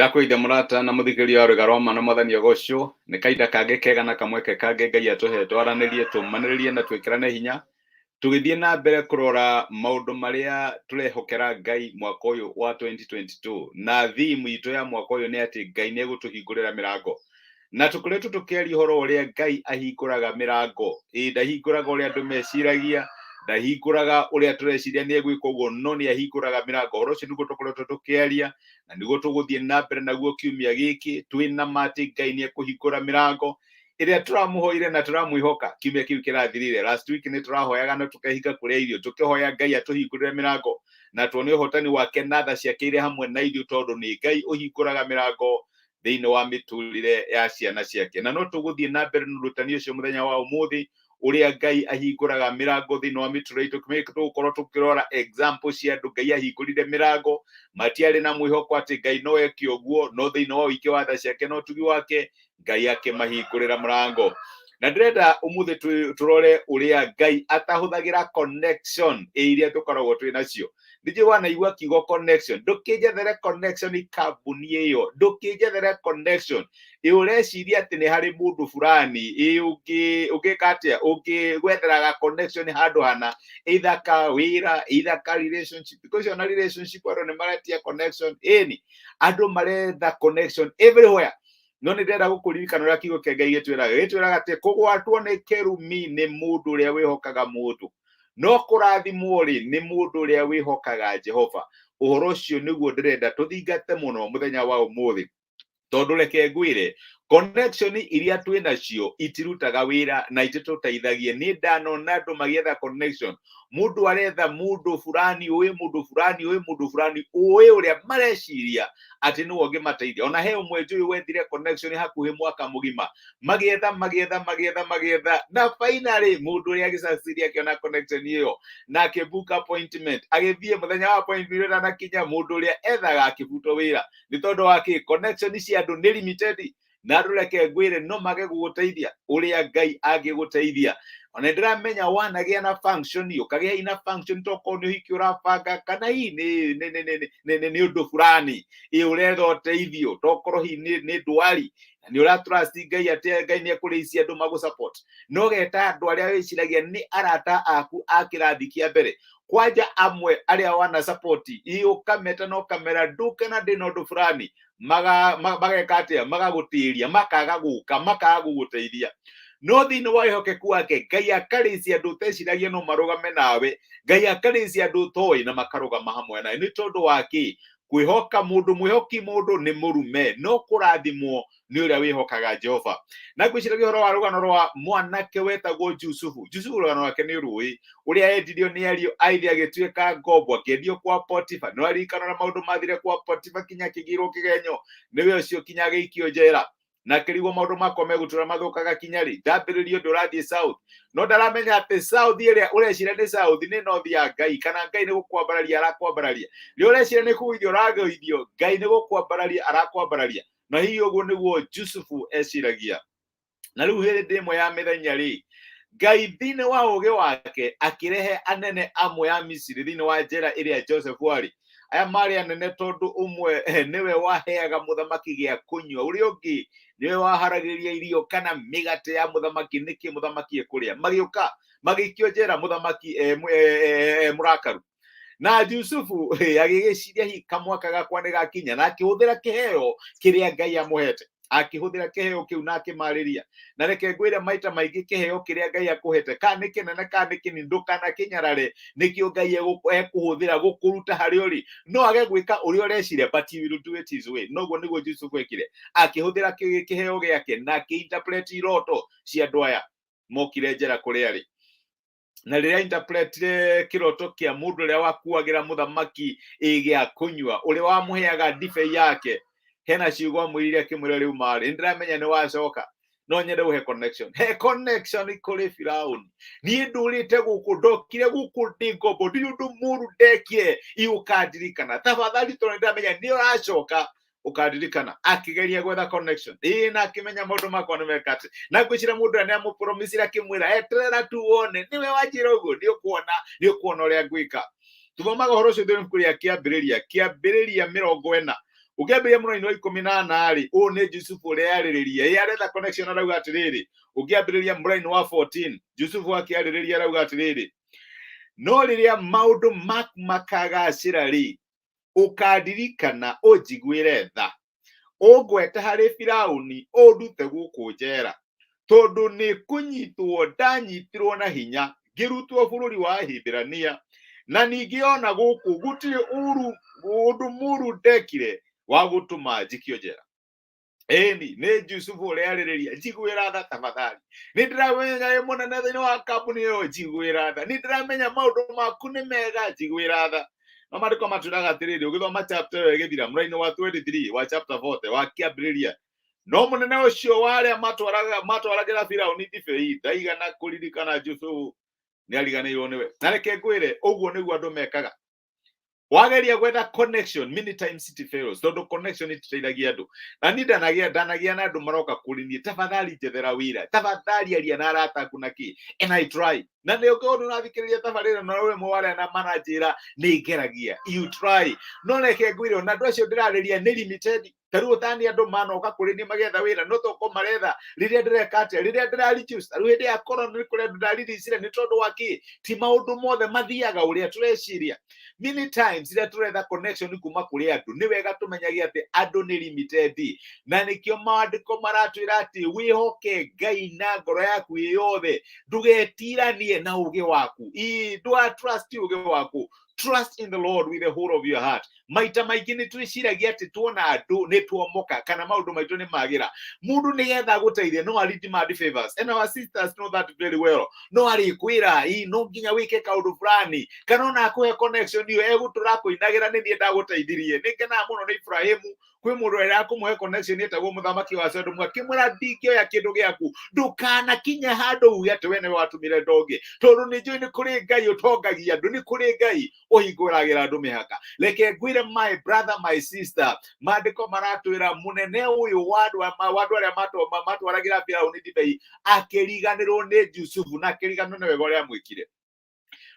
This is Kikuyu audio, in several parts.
Ndakũgeithia mũrata na mũthikĩrĩria wa rwĩga rwa ma na mwathani agocwo. Nĩ kahinda kangĩ kega na kamweke kangĩ Ngai atũhe twaranĩrie, tũmanĩrĩrie na twĩkĩrane hinya tũgĩthiĩ na mbere kũrora maũndũ marĩa tũrehokera Ngai mwaka ũyũ wa 2022. Na theme itũ ya mwaka ũyũ nĩ atĩ Ngai nĩ egũtũhingũrĩra mĩrango. Na tũkoretwo tũkĩaria ũhoro wa ũrĩa Ngai ahingũraga mĩrango. Ĩĩ ndahingũraga ũrĩa andũ meciragia, ndahingũraga ũrĩa tũreciria nĩ egwĩka ũguo, no nĩ ahingũraga mĩrango. Ũhoro ũcio nĩguo tũkoretwo tũkĩaria na nĩguo tũgũthiĩ na mbere naguo kiumia gĩkĩ. Twĩna ma atĩ Ngai nĩ ekũhingũra mĩrango ĩrĩa tũramũhoire na tũramwĩhoka kiumia kĩu kĩrathirire. Last week nĩ tũrahoyaga na tũkehinga kũrĩa irio, tũkĩhoya Ngai atũhingũrĩre mĩrango na tuone ũhotani wake na tha ciake irĩ hamwe na ithuĩ, tondũ nĩ Ngai ũhingũraga mĩrango thĩinĩ wa mĩtũrĩre ya ciana ciake. Na no tũgũthiĩ na mbere na ũrutani ũcio mũthenya wa ũmũthĩ, ũrĩa Ngai ahingũraga mĩrango thĩinĩ wa mĩtũrĩre itũ. Tũgũkorwo tũkĩrora example cia andũ Ngai ahingũrire mĩrango, matiarĩ na mwĩhoko atĩ Ngai no eke ũguo, no thĩinĩ wa ũingĩ wa tha ciake na ũtugi wake Ngai akĩmahingũrĩra mũrango. Na ndĩrenda ũmũthĩ tũrore ũrĩa Ngai atahũthagĩra connection iria tũkoragwo twĩ nacio. Ndijĩ wanaigua kiugo connection. Ndũkĩnjethere connection kambuni ĩyo, ndũkĩnjethere connection ĩ ũreciria atĩ nĩ harĩ mũndũ fulani ĩ ũngĩka atĩa, ũngĩgwetheraga connection handũ hana, either ka wĩra, either ka relationship. Because ona relationship andũ nĩ maretia connection, ĩni andũ maretha connection everywhere. No nĩ ndĩrenda gũkũririkana ũrĩa kiugo kĩa Ngai gĩtwĩraga. Gĩtwĩraga atĩ kũgwatwo nĩ kĩrumi nĩ mũndũ ũrĩa wĩhokaga mũndũ, no kũrathimwo rĩ nĩ mũndũ ũrĩa wĩhokaga Jehova. Ũhoro ũcio nĩguo ndĩrenda tũthingate mũno mũthenya wa ũmũthĩ, tondũ reke ngwĩre, connection iria twĩ nacio itirutaga wĩra na ititũteithagia. Nĩ ndanona andũ magĩetha connection, mũndũ aretha mũndũ fulani ũĩ mũndũ fulani ũĩ mũndũ fulani ũĩ ũrĩa mareciria atĩ nĩwe ũngĩmateithia. Ona he ũmwe njũĩ wethire connection hakuhĩ mwaka mũgima, magĩetha magĩetha magĩetha magĩetha, na finally mũndũ ũrĩa agĩsucceed akĩona connection ĩyo na akĩbook appointment, agĩthiĩ mũthenya wa appointment ũtanakinya, mũndũ ũrĩa ethaga akĩbutwo wĩra. Nĩ tondũ wa kĩ? Connection cia andũ nĩ limited, na andũ reke ngwĩre no mage gũgũteithia ũrĩa Ngai angĩgũteithia. Ona ndĩramenya wanagĩa na function, ũkagĩa ina function, tokorwo nĩ ũhiki ũrabanga, kana hihi nĩ ũndũ fulani ĩ ũretha ũteithio, tokorwo hihi nĩ ndwari na nĩ ũratrust Ngai atĩ Ngai nĩ ekũrĩicia andũ magũ support, no geta andũ arĩa wĩciragia nĩ arata aku a kĩrathi kĩa mbere, kwanja amwe arĩa wana support ĩ ũkameta na ũkamera nduke na ndĩna ũndũ fulani, mageka atĩa? Magagũtĩria, makaga gũka, makaga gũgũteithia. No thĩinĩ wa wĩhokeku wake Ngai akarĩcia andũ ũteciragia no marũgame nawe, Ngai akarĩcia andũ ũtoĩ na makarũgama hamwe nawe. Nĩ tondũ wa kĩ? Kwĩhoka mũndũ, mwĩhoki mũndũ nĩ mũrume, no kũrathimwo nĩ ũrĩa wĩhokaga Jehova. Na ngwĩciragia ũhoro wa rũgano rwa mwanake wetagwo Jusufu. Jusufu rũgano rwake nĩ rũĩ ũrĩa endirio nĩ ariũ a ithe agĩtuĩka ngombo, akĩendio kwa Potifa. Nĩ waririkana ũrĩa maũndũ mathire kwa Potifa kinya akĩgĩrwo kĩgenyo nĩwe ũcio, kinya agĩikio njera na akĩrigwo maũndũ makwa megũtũra mathũkaga kinya rĩ, ndambĩrĩrie ũndũ ũrathiĩ south, no ndaramenya atĩ south ĩrĩa ũreciria nĩ south nĩ north ya Ngai, kana Ngai nĩ gũkwambararia arakwambararia. Rĩrĩa ũreciria nĩ kũgũithio ũragũithio, Ngai nĩ gũkwambararia arakwambararia. Na hihi ũguo nĩguo Jusufu eciragia. Na rĩu hĩndĩ ĩmwe ya mĩthenya rĩ, Ngai thĩinĩ wa ũũgĩ wake akĩrehe anene amwe a Misiri thĩinĩ wa njera ĩrĩa Joseph arĩ. Aya marĩ anene tondũ ũmwe nĩwe waheaga mũthamaki gĩa kũnyua, ũrĩa ũngĩ nĩwe waharagĩria irio kana mĩgate ya mũthamaki, nĩkĩ mũthamaki ekũrĩa. Magĩũka magĩikio njera mũthamaki mũrakaru. Na Jusufu agĩgĩciria hihi kamwaka gakwa nĩ gakinya, na akĩhũthĩra kĩheo kĩrĩa Ngai amũhete, akĩhũthĩra kĩheo kĩu na akĩmarĩria. Na reke ngwĩre, maita maingĩ kĩheo kĩrĩa Ngai akũhete, kana nĩ kĩnene kana nĩ kĩnini, ndũkanakĩnyarare. Nĩkĩo Ngai ekũhũthĩra gũkũruta harĩa ũrĩ. No age gwĩka ũrĩa ũreciria, but he will do it his way. Noguo nĩguo Jusufu ekire, akĩhũthĩra kĩheo gĩake na akĩinterpret iroto cia andũ aya mokire njera kũrĩa arĩ. Na rĩrĩa interpretire kĩroto kĩa mũndũ ũrĩa wakuagĩra mũthamaki ĩ gĩa kũnyua, ũrĩa wamũheaga ndibei yake, hena ciugo amwĩrire, akĩmwĩra, rĩu marĩ nĩndĩramenya nĩ wacoka, no nyende ũhe connection, he connection kũrĩ Firauni. Niĩ ndũrĩte gũkũ, ndokire gũkũ ndĩ ngombo, ndirĩ ũndũ mũru ndekire igũkandirikana, tafadhali, tondũ nĩndĩramenya nĩ ũracoka ũkandirikana. Akĩgeria gwetha connection ĩĩ na akĩmenya maũndũ makwa nĩ meka atĩ, na ngwĩciria mũndũ ũrĩa nĩamũpromisire, akĩmwĩra eterera tu wone, nĩwe wanjĩra ũguo, nĩ ũkuona, nĩ ũkuona ũrĩa ngwĩka. Tũthomaga ũhoro ũcio thĩinĩ wa ibuku rĩa Kĩambĩrĩria, Kĩambĩrĩria 40, Ũngĩambĩrĩria mũraini wa 14 rĩ, ũũ nĩ Jusufu ũrĩa yarĩrĩria, ĩ aretha connection arauga atĩrĩrĩ. Ũngĩambĩrĩria mũraini wa 14, Jusufu akĩarĩrĩria arauga atĩrĩrĩ, no rĩrĩa maũndũ maku makagacĩra rĩ, ũkandirikana ũnjiguĩre tha, ũngwete harĩ Firauni ũndute gũkũ njera, tondũ nĩ kũnyitwo ndanyitirwo na hinya ngĩrutwo bũrũri wa Ahibirania, na ningĩ ona gũkũ gũtirĩ ũru ũndũ mũru ndekire wa gũtũma njikio njera. Ĩni nĩ Jusufu ũrĩa arĩrĩria, njiguĩra tha tafadhali, nĩ ndĩramenya wĩ mũnene thĩinĩ wa kambuni ĩyo, njiguĩra tha, nĩ ndĩramenya maũndũ maku nĩ mega, njiguĩra tha. No maandĩko matwĩraga atĩrĩrĩ, ũgĩthoma chapter ĩyo ĩgĩthira mũraini wa 23 wa chapter 40 wa kĩambĩrĩria, no mũnene ũcio wa arĩa matwaragĩra Firauni ndibei ndaigana kũririkana Jusufu, nĩ ariganĩirwo nĩwe. Na reke ngwĩre, ũguo nĩguo andũ mekaga. Wageria gwetha connection, many times it fails, tondũ connection ĩtiteithagia andũ. Na niĩ ndanagia na andũ maroka kũrĩ niĩ, tafadhali njethera wĩra, tafadhali aria na arata aku na kĩ, and I try. Na nĩ ũngĩkorwo nĩ ũrathikĩrĩria tabarĩra na ũrĩ ũmwe wa arĩa na mananjĩra nĩ ngeragia, you try. No reke ngwĩre, ona andũ acio ndĩrarĩria nĩ limited. Ta rĩu ũtani andũ manoka kũrĩ niĩ magĩetha wĩra, no toko maretha rĩrĩa ndĩreka atĩa, rĩrĩa ndĩra reduce. Ta rĩu hĩndĩ ya corona nĩ kũrĩ andũ ndaririicire nĩ tondũ wa kĩ, ti maũndũ mothe mathiaga ũrĩa tũreciria. Many times rĩrĩa tũretha connection kuma kũrĩ andũ, nĩ wega tũmenyage atĩ andũ nĩ limited, na nĩkĩo maandĩko maratwĩra atĩ wĩhoke Ngai na ngoro yaku ĩ yothe, ndũgetiranie na ũgĩ waku. Ĩ, ndũga trust ũgĩ waku, trust in the Lord with the whole of your heart. Maita maingĩ nĩ twĩciragia atĩ tuona andũ nĩ tuomoka kana maũndũ maitũ nĩ magĩra. Mũndũ nĩgetha agũteithie no ari demand favors, and our sisters know that very well. No arĩkwĩra ĩ no nginya wĩke kaũndũ fulani, kana ona akũhe connection ĩyo egũtũra kũinagĩra nĩ niĩ ndagũteithirie. Nĩ ngenaga mũno nĩ Ibrahimu, kwĩ mũndũ ũrĩa kũmũhe connection etagwo mũthamaki wa Sodomu, akĩmwĩra ndingĩoya kĩndũ gĩaku, ndũkanakinye handũ uge atĩ we nĩwe watũmire ndonge, tondũ nĩ njũĩ nĩ kũrĩ Ngai ũtongagia andũ, nĩ kũrĩ Ngai ũhingũragĩra andũ mĩhaka. Reke ngwĩre, my brother, my sister, maandĩko maratwĩra mũnene ũyũ wa andũ arĩa matwaragĩra Firauni ndibei akĩriganĩrwo nĩ Jusufu na akĩriganĩrwo nĩ wega ũrĩa amwĩkire.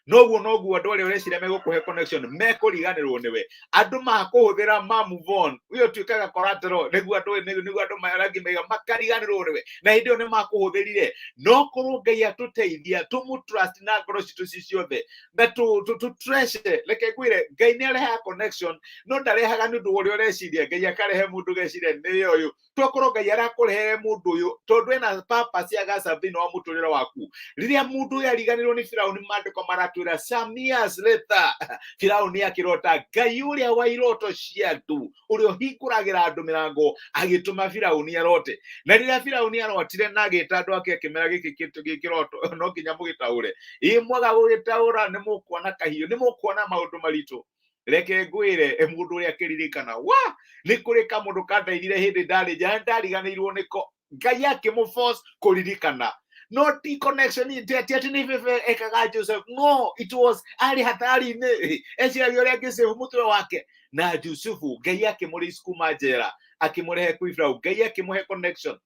Noguo noguo andũ arĩa ũreciria megũkũhe connection mekũriganĩrwo nĩwe, andũ makũhũthĩra ma move on, ũyũ ũtuĩkaga collateral, nĩguo andũ arĩa maiga makariganĩrwo nĩwe, na hĩndĩ ĩyo nĩ makũhũthĩrire. No korwo Ngai atũteithia tũmũ trust na ngoro citũ ci ciothe na tũ treasure. Reke ngwĩre, Ngai nĩ arehaga connection, no ndarehaga nĩ ũndũ wa ũrĩa ũreciria. Ngai akarehe mũndũ ũgeciria nĩwe ũyũ. Tokorwo Ngai arakũrehere mũndũ ũyũ tondũ ena purpose ya gaca thĩinĩ wa mũtũrĩre waku. Rĩrĩa mũndũ ũyũ ariganĩrwo nĩ Firauni, maandĩko maratwĩra some years later Firauni akĩrota, Ngai ũrĩa wa iroto cia andũ, ũrĩa ũhingũragĩra andũ mĩrango, agĩtũma Firauni arote. Na rĩrĩa Firauni arotire na agĩta andũ ake akĩmera gĩkĩ kĩndũ gĩkĩroto no nginya mũgĩtaũre, ĩ mwaga gũgĩtaũra nĩ mũkuona kahiũ, nĩ mũkuona maũndũ maritũ. Reke ngwĩre, mũndũ ũrĩa akĩririkana wa nĩ kũrĩ kamũndũ kandeithire hĩndĩ ndarĩ nja, ndariganĩirwo nĩko, Ngai akĩmũ force kũririkana. No ti connection, ti atĩ nĩ bebe ekaga Joseph, no it was arĩ hatari-inĩ, eciragia ũrĩa angĩsave mũtwe wake. Na Jusufu Ngai akĩmũrĩce kuma njera, akĩmũrehe kwĩ Firauni. Ngai akĩmũhe connection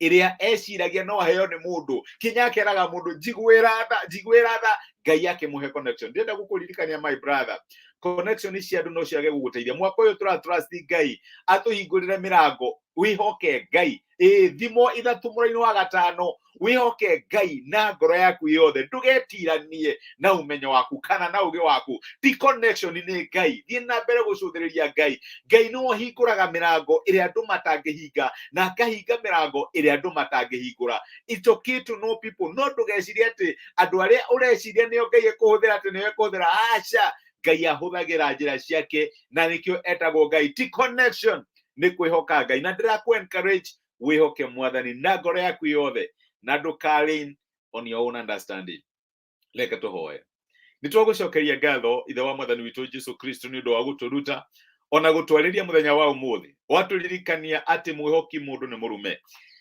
ĩrĩa eciragia no aheo nĩ mũndũ, kinya akeraga mũndũ njiguĩra tha, njiguĩra tha. Ngai akĩmũhe connection. Ndĩrenda gũkũririkania, my brother, connection cia andũ no ciage gũgũteithia. Mwaka ũyũ tũra trust Ngai atũhingũrĩre mĩrango. Wĩhoke Ngai. Ĩ thimo 3 mũraini wa 5, wĩhoke Ngai na ngoro yaku yothe, ndũgetiranie na ũmenyo waku kana na ũgĩ waku. Ti connection, nĩ Ngai. Thiĩ na mbere gũcũthĩrĩria Ngai. Ngai nĩwe ũhingũraga mĩrango ĩrĩa andũ matangĩhinga, na akahinga mĩrango ĩrĩa andũ matangĩhingũra. It's okay to know people, no ndũgecirie atĩ andũ arĩa ũreciria nĩo Ngai ekũhũthĩra atĩ nĩo ekũhũthĩra. Aca, Ngai ahũthagĩra njĩra ciake, na nĩkĩo etagwo Ngai. Ti connection, nĩ kwĩhoka Ngai. Na ndĩrakũ encourage wĩhoke Mwathani na ngoro yaku yothe, na ndũka lean on your own understanding. Reke tũhoe. Nĩ twagũcokeria ngatho, Ithe wa Mwathani witũ Jesu Kristo, nĩ ũndũ wa gũtũruta ona gũtwarĩria mũthenya wa ũmũthĩ. Watũririkania atĩ mwĩhoki mũndũ nĩ mũrume,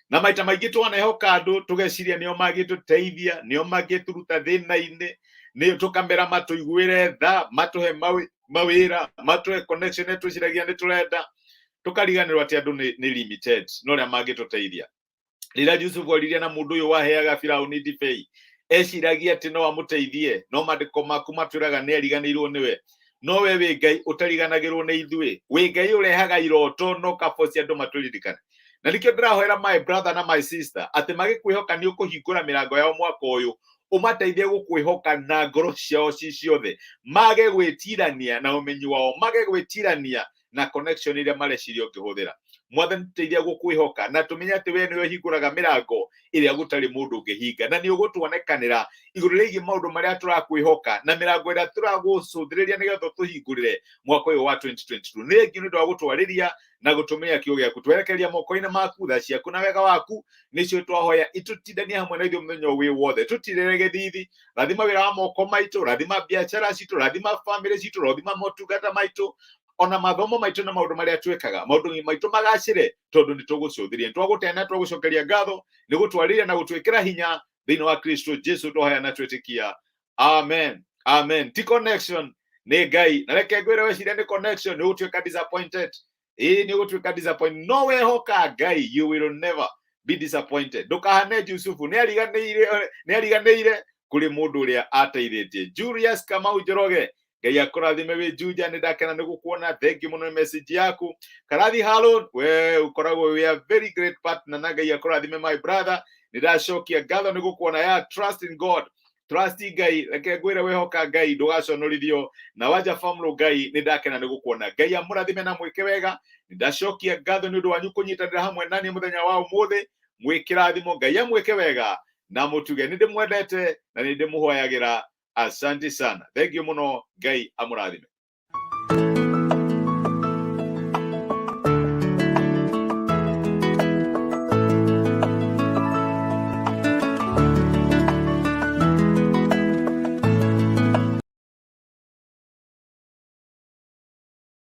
na maita maingĩ twanehoka andũ tũgeciria nĩo mangĩtũteithia, nĩo mangĩtũruta thĩna-inĩ, nĩ tũkamera matũiguĩre tha, matũhe mawĩra, matũhe connection ĩrĩa twĩciragia nĩ tũrenda, tũkariganĩrwo atĩ andũ nĩ limited no ũrĩa mangĩtũteithia. Rĩrĩa Jusufu aririe na mũndũ ũyũ waheaga Firauni ndibei, eciragia atĩ no amũteithie, no maandĩko maku matwĩraga nĩ ariganĩirwo nĩwe. No we wĩ Ngai ũtariganagĩrwo nĩ ithuĩ, wĩ Ngai ũrehaga iroto no kaboci andũ matũririkane. Na nĩkĩo ndĩrahoera my brother na my sister atĩ magĩkwĩhoka nĩ ũkũhingũra mĩrango yao mwaka ũyũ, ũmateithie gũkwĩhoka na ngoro ciao ci ciothe, mage gwĩtirania na ũmenyi wao, mage gwĩtirania na connection iria mareciria ũngĩhũthĩra. Mwathani, tũteithie gũkwĩhoka na tũmenye atĩ we nĩwe ũhingũraga mĩrango ĩrĩa gũtarĩ mũndũ ũngĩhinga, na nĩ ũgũtuonekanĩra igũrũ rĩgiĩ maũndũ marĩa tũrakwĩhoka na mĩrango ĩrĩa tũragũcũthĩrĩria nĩgetha ũtũhingũrĩre mwaka ũyũ wa 2022. Nĩ thengiũ nĩ ũndũ wa gũtwarĩria na gũtũmĩra kiugo gĩaku. Twerekeria moko-inĩ maku, tha ciaku na wega waku nĩcio twahoya itũtindanie hamwe na ithuĩ mũthenya wĩ wothe. Tũtirĩre gĩthithi, rathima wĩra wa moko maitũ, rathima biacara citũ, rathima famĩlĩ citũ, rathima motungata maitũ, ona mathomo maitũ na maũndũ marĩa twĩkaga, maũndũ maitũ magacĩre, tondũ nĩ tũgũcũthĩria, nĩ twagũtena, twagũcokeria ngatho nĩ gũtwarĩria na gũtwĩkĩra hinya thĩinĩ wa Kristo Jesu twahoya na twĩtĩkia, amen, amen. Ti connection, nĩ Ngai. Na reke ngwĩre, weciria nĩ connection, nĩ ũgũtuĩka disappointed. Ĩĩ, nĩ ũgũtuĩka disappointed. No wehoka Ngai, you will never be disappointed. Ndũkahane Jusufu, nĩ ariganĩire, nĩ ariganĩire kũrĩ mũndũ ũrĩa ateithĩtie. Julius Kamau Njoroge, Ngai akũrathime wĩ Juja, nĩ ndakena nĩ gũkuona, thank you mũno nĩ message yaku. Karathi Harun, we ũkoragwo we a very great partner, na Ngai akũrathime my brother, nĩ ndacokia ngatho nĩ gũkuona. Ya trust in God, trust Ngai, reke ngwĩre wehoka Ngai ndũgaconorithio. Na wanja family, Ngai nĩ ndakena nĩ gũkuona, Ngai amũrathime na mwĩke wega. Nĩ ndacokia ngatho nĩ ũndũ wanyu kũnyitanĩra hamwe nani mũthenya wa ũmũthĩ. Mwĩkĩrathimo, Ngai amwĩke wega na mũtuge. Nĩ ndĩmwendete na nĩ ndĩmũhoyagĩra. Asante sana, thank you mũno, Ngai amũrathime.